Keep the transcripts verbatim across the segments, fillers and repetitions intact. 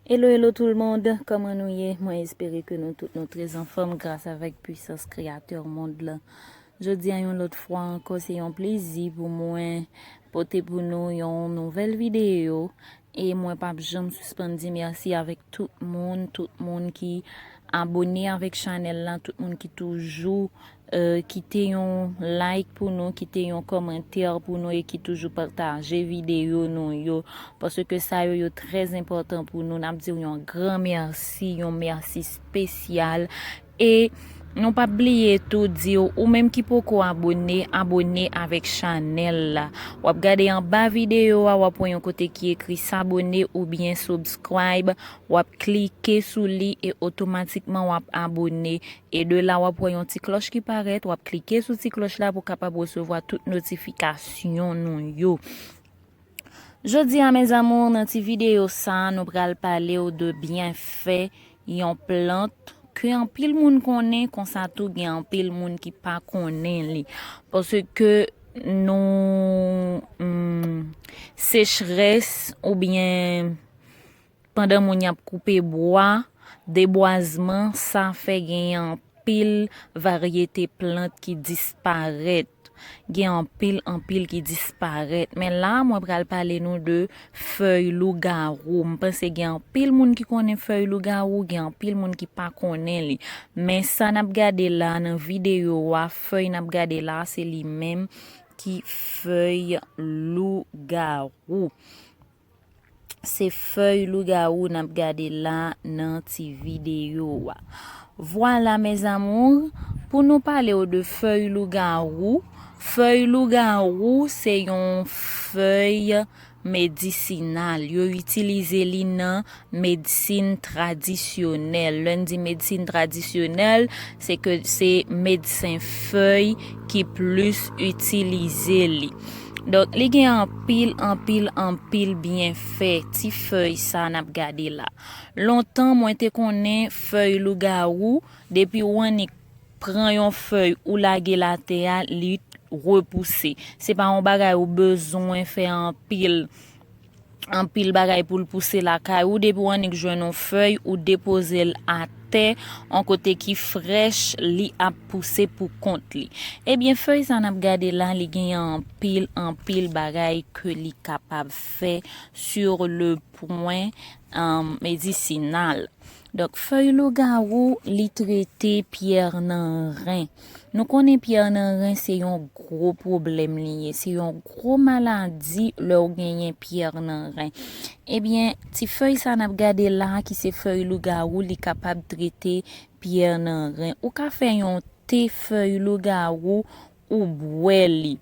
Hello, hello tout le monde, kòman nou ye? Mwen espere ke nou tout nou trè anfòm gras avèk pwisans Kreyatè mond lan. Jodi a yon lòt fwa ankò, se yon plezi pou mwen pote pou nou yon nouvèl videyo. E mwen p ap janm sispann di mèsi avèk tout moun, tout moun ki abone avèk chanèl la, tout moun ki toujou euh, kite yon like pou nou, kite yon kòmantè pou nou e ki toujou pataje videyo nou yo, paske sa yo, yo trè enpòtan pou nou. N ap di w yon gran mèsi, yon mèsi espesyal. E nou p ap bliye tou di w, ou menm ki poko abone, abone avèk chanèl la. W ap gade anba videyo a, w ap wè yon kote ki ekri s'abonner oubyen subscribe. W ap klike sou li e otomatikman w ap abone. E de la, w ap wè yon ti klòch ki parèt, w ap klike sou ti klòch la pou w kapab resevwa tout notifikasyon nou yo. Jodi a, mes amours, nan ti videyo sa, nou pral pale w de byenfè yon plant ke anpil moun konnen, konsa tou gen anpil moun ki pa konnen li. Paske nou, hmm, sechrès oubyen pandan moun y ap koupe bwa, debwazman, sa fè gen anpil varyete plant ki disparèt. Gen anpil, anpil ki disparèt. Men la, mwen pral pale nou de fèy lougawou. M panse gen anpil moun ki konnen fèy lougawou, gen anpil moun ki pa konnen li. Men sa n ap gade la nan videyo a, fèy n ap gade la, se li menm ki fèy lougawou. Se fèy lougawou n ap gade la nan ti videyo a. Vwala, mes amours, pou nou pale w de fèy lougawou, fèy lougawou se yon fèy medisinal. Yo itilize li nan medsin tradisyonèl. Lè n di medsin tradisyonèl, se ke se medsen fèy ki plis itilize li. Donk, li gen anpil, anpil, anpil byenfè, ti fèy sa n ap gade la. Lontan, mwen te konnen fèy lougawou, depi w annik pran yon fèy ou lage l atè a, li repouse. Se pa yon bagay ou bezwen fè anpil, anpil bagay pou l pouse lakay ou. Depi w annik jwenn yon fèy, ou depoze l atè, yon kote ki frèch, li ap pouse pou kont li. Ebyen, fèy sa n ap gade la, li gen anpil, anpil bagay ke li kapab fè sur le point, euh, medisinal. Donk, fèy lougawou, li trete pyè nan ren. Nou konnen pyè nan ren se yon gwo pwoblèm li ye, se yon gwo maladi lè w genyen pyè nan ren. Ebyen, ti fèy sa n ap gade la, ki se fèy lougawou, li kapab trete pyè nan ren. Ou ka fè yon te fèy lougawou, ou bwè li.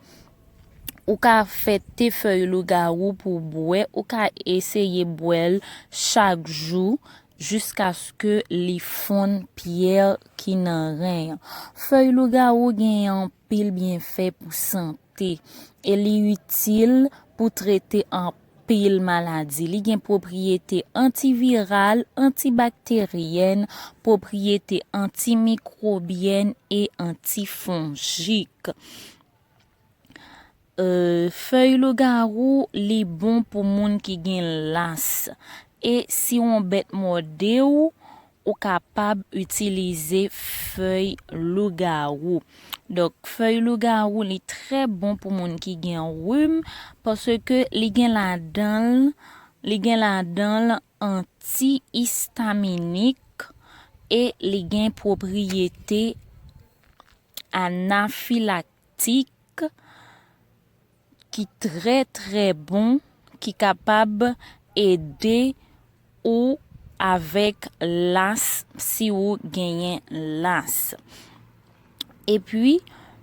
Ou ka fè te fèy lougawou pou w bwè, ou ka eseye bwè l chak jou jiskaske li fonn pyè ki nan ren an. Fèy lougawou gen anpil byenfè pou sante e li itil pou trete anpil maladi. Li gen pwopriyete antiviral, antibakteryèn, pwopriyete antimikwobyèn e antifonjik. Euh, fèy lougawou, li bon pou moun ki gen las. E si yon bèt mòde w, ou kapab itilize fèy lougawou. Donk, fèy lougawou, li trè bon pou moun ki gen rim, paske li gen ladan l, li gen ladan l anti-istaminik e li gen pwopriyete anafilaktik ki trè, trè bon, ki kapab ede ou avèk las si ou genyen las. Epi,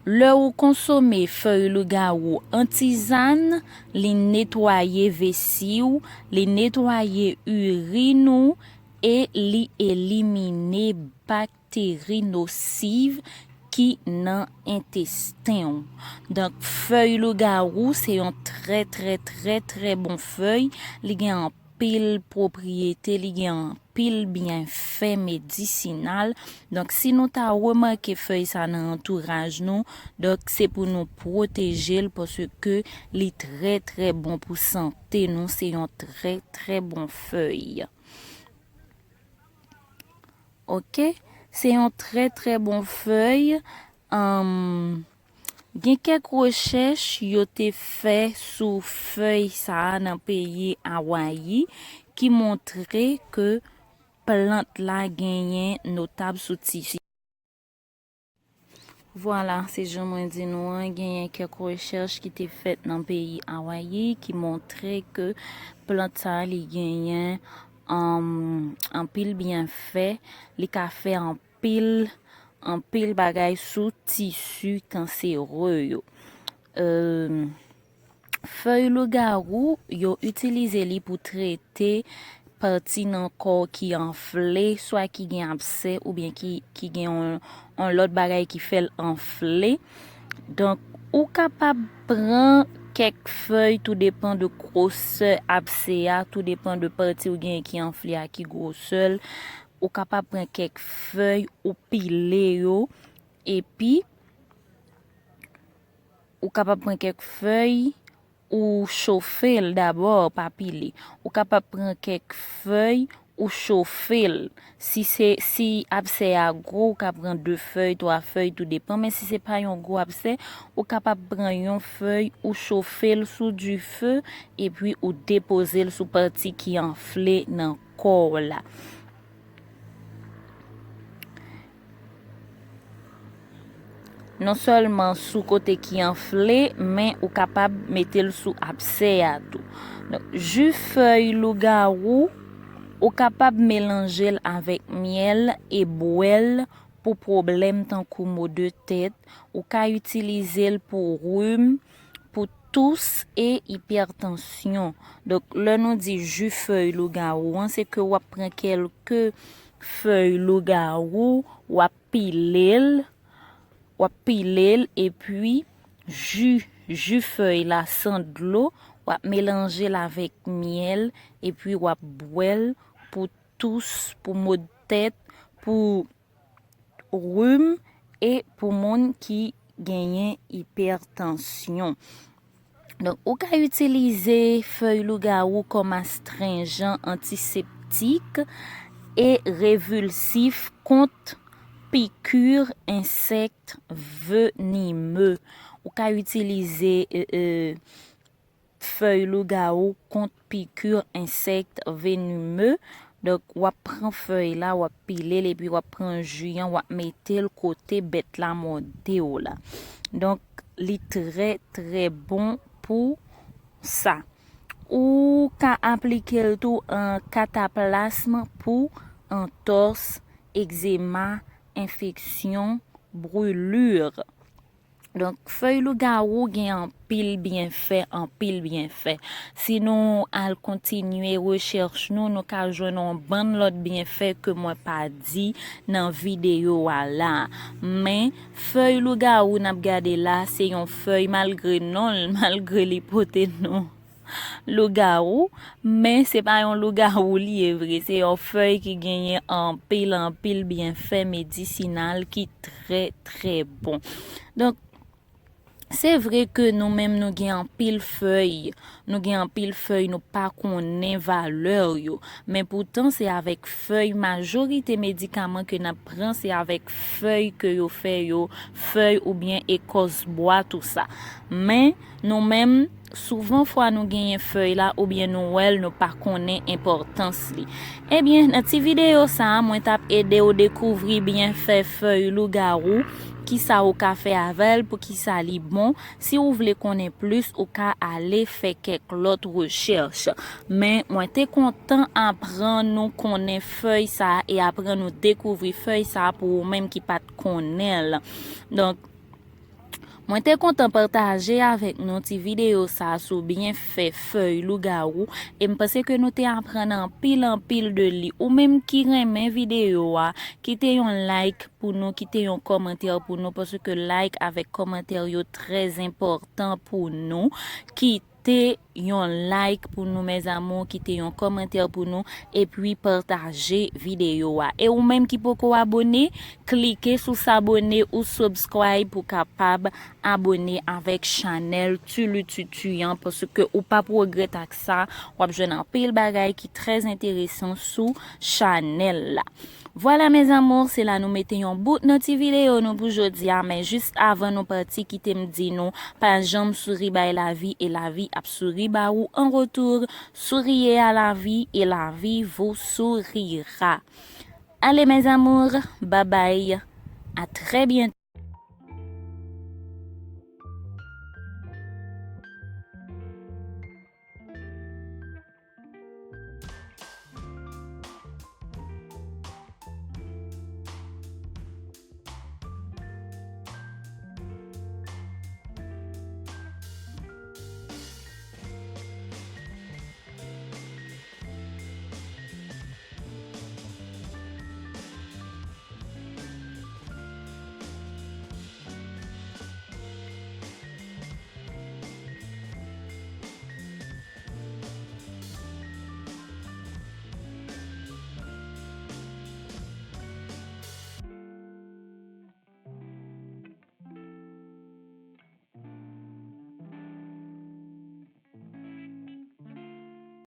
lè ou konsome fèy lougawou an tizàn, li netwaye vesi w, li netwaye irin ou e li elimine bakteri nosiv ki nan entesten w. Donk, fèy lougawou se yon trè, trè, trè, trè bon fèy. Li gen anpil pwopriyete, li gen anpil byenfè medisinal. Donk, si nou ta remake fèy sa nan antouraj nou, donk, se pou nou pwoteje l paske li trè, trè bon pou sante nou. Se yon trè, trè bon fèy. Ok? Se yon trè, trè bon fèy. Anm, gen kèk rechèch yo te fè sou fèy sa a nan peyi Awayi ki montre ke plant la genyen notab sou tisi. Vwala, se jan mwen di nou an, genyen kèk rechèch ki te fèt nan peyi Awayi ki montre ke plant sa a li genyen, anm, anpil byenfè, li ka fè anpil, anpil bagay sou tisi kansere yo. Em, fèy lougawou, yo itilize li pou trete pati nan kò ki anfle, swa ki gen absè, oubyen ki, ki gen yon, yon lòt bagay ki fè l anfle. Donk, ou kapab pran kèk fèy, tou depan de gwosè absè a, tou depan de pati ou gen ki anfle a, ki gwosè l. Ou kapab pran kèk fèy, ou pile yo, epi ou kapab pran kèk fèy, ou chofe l dabò, pa pile. Ou kapab pran kèk fèy, ou chofe l. Si se, si absè a gwo, ou ka pran de fèy, twa fèy, tou depan. Men si se pa yon gwo absè, ou kapab pran yon fèy, ou chofe l sou dife, epi ou depoze l sou pati ki anfle nan kò w la. Non sèlman sou kote ki anfle, men ou kapab mete l sou absè a tou. Donk, ji fèy lougawou, ou kapab melanje l avèk myèl e bwè l pou pwoblèm tankou mo de tèt. Ou ka itilize l pou rim, pou tous e ipètansyon. Donk, lè nou di ji fèy lougawou an, se ke w ap pran kèlke fèy lougawou, w ap pile l, w ap pile l, epi ji, ji fèy la san dlo, w ap melanje l avèk myèl, epi w ap bwè l pou tous, pou mo de tèt, pou rim e pou moun ki genyen ipètansyon. Donk, ou ka itilize fèy lougawou kòm astrenjan, antiseptik e revulsif kont pikir ensèk venime. Ou ka itilize, e, e, fèy lougawou kont pikir ensèk venime. Donk, w ap pran fèy la, w ap pile l, epi w ap pran ji an, w ap mete l kote bèt la mòde w la. Donk, li trè, trè bon pou sa. Ou ka aplike l tou an kataplasm pou antòs, egzema, enfeksyon, brûlure. Donk, fèy lougawou gen anpil byenfè, anpil byenfè. Si nou al kontinye rechèch nou, nou ka jwenn yon bann lòt byenfè ke mwen pa di nan videyo a la. Men, fèy lougawou n ap gade la, se yon fèy, malgre non l, malgre li pote non lougawou, men se pa yon lougawou li ye vre, se yon fèy ki genyen anpil, anpil byenfè medisinal ki trè, trè bon. Donk, se vre ke nou menm nou gen anpil fèy, nou gen anpil fèy nou pa konnen valè yo, men poutan se avèk fèy, majorite medikaman ke n ap pran se avèk fèy ke yo fè yo, fèy oubyen ekòs bwa, tou sa. Men, nou menm, souvan fwa nou genyen fèy la oubyen nou wè l, nou pa konnen enpòtans li. Ebyen, nan ti videyo sa a, mwen t ap ede w dekouvri byenfè fèy lougawou, kisa ou ka fè avè l, poukisa li bon. Si ou vle konnen plis, ou ka ale fè kèk lòt rechèch. Men, mwen te kontan aprann nou konnen fèy sa a e aprann nou dekouvri fèy sa a pou ou menm ki pa t konnen l. Donk, mwen te kontan pataje avèk nou ti videyo sa a sou byenfè fèy lougawou, e m panse ke nou te aprann anpil, anpil de li. Ou menm ki renmen videyo a, kite yon like pou nou, kite yon kòmantè pou nou, paske like avèk kòmantè yo trè enpòtan pou nou. Kite yon like pou nou, mes amours, kite yon kòmantè pou nou, epi pataje videyo a. E ou menm ki poko abone, klike sou s'abonner ou subscribe pou kapab abone avèk chanèl Tulututu an, paske ou p ap regrèt ak sa, w ap jwenn anpil bagay ki trè enteresan sou chanèl la. Vwala, mes amours, se la nou mete yon bout nan ti videyo nou pou jodi a, men jis avan nou pati, kite m di nou, pa janm souri bay lavi, e lavi ap souri ba ou an retour. Souriez à la vie, et la vie vous sourira. Allez, mes amours, bye bye, à très bientôt.